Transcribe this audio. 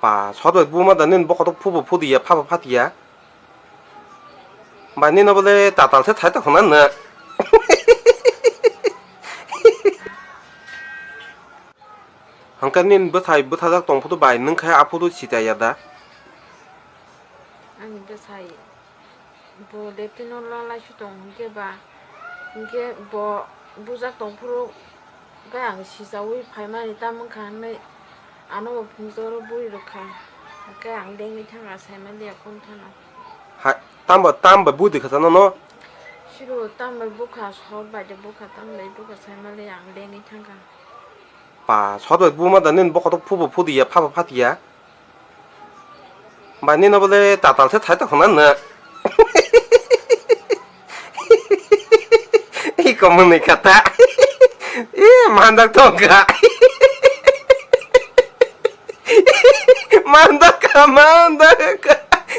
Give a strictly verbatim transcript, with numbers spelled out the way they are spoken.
Pa, sot bai buma da nini bokotok phubo phudiya, phabo phatiya. Bai nini bole tatal se thai tongkhna na. Hangkhe nini bwthai bwthajak tong phudu bai nwng khe aphuru sitaya da? Ani bwsai bo Deptino lalai su tong hwnkhe ba, hwnkhe bo bujak tong phuru khe ang sichaui phaimani tamo wngkha hwnwi ano bo phunukjoro bui rwkha, hwnkhe ang lengwi thangkha saimaliya kunthano. Hai, tamo, tamo bai bui rwkha sa nono? Siro tamo bai bukha, sot bai de bukha, tamo bai bukha saimaliya ang lengwi thangkha. Pa, sot bai buma da nini bokotok phubo phudiya, phabo phatiya. Bai nini bole tatal se thai tongkhna na. I komuni kata. I mandak tongkha. Mandak ka, mandak ka.